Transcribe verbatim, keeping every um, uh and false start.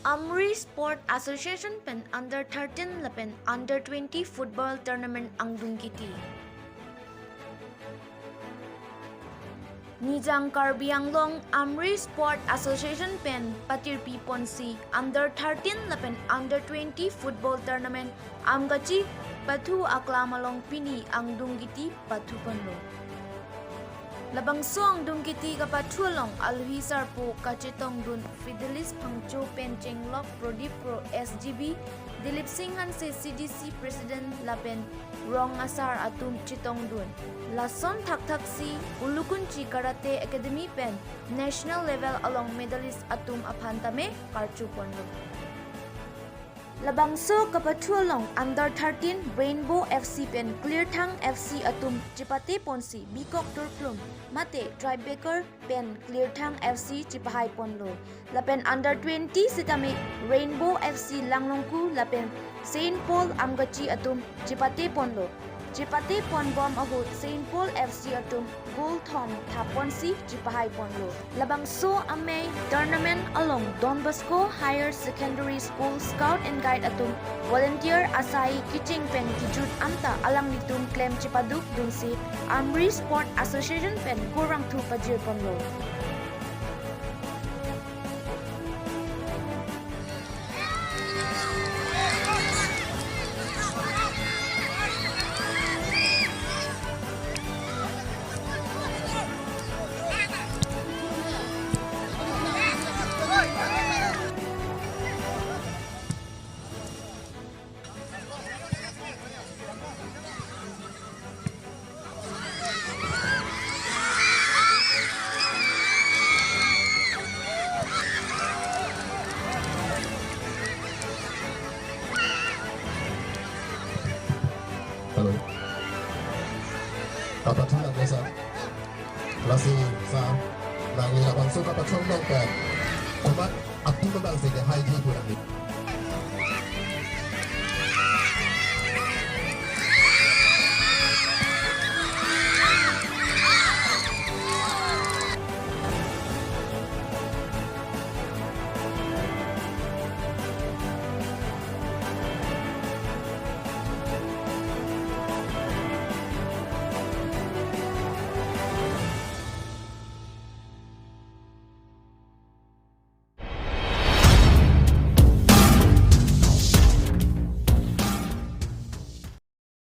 Amri Sport Association pen under thirteen lapen under twenty football tournament angdung kiti. Nijang Karbi Anglong Amri Sport Association pen patirpi ponsi under thirteen lapen under twenty football tournament Amgachi pathu aklam along pini angdung kiti pathu ponlo. Labangso angdung kiti kapathu along alohi sarpo kachetongdun Fidelis Phangcho pen chenglok Prodip Kro S G B, Dilip Singh Hanse C D C President lapen rong asar atum chetongdun. Lason thakthaksi Ulukunchi Karate Academy pen national level along medalist atum aphan tame karchu ponlo. Labangso kapathu along under thirteen Rainbow F C pen Klirthang F C atum chepate ponsi Bikok Turklum mate Tribeca pen Klirthang F C chepahai ponlo. Lapen under twenty sitame Rainbow F C Langlongku lapen Saint Paul Amgachi atum chepate ponlo. Chepate ponbom ahut Saint Paul F C atum goal thom thap ponsi chepahai ponlo. Labangso amei tournament along Don Bosco Higher Secondary School Scout and Guide atum volunteer asai kecheng pen kejut anta alanglitum klem chepaduk dunsi Amri Sport Association pen korangthu pajir ponlo. Hello. Kapathu lang sir. Lasi sir, nangli labangso kapathu along pen komat atum abang si kehai ji pu nangli.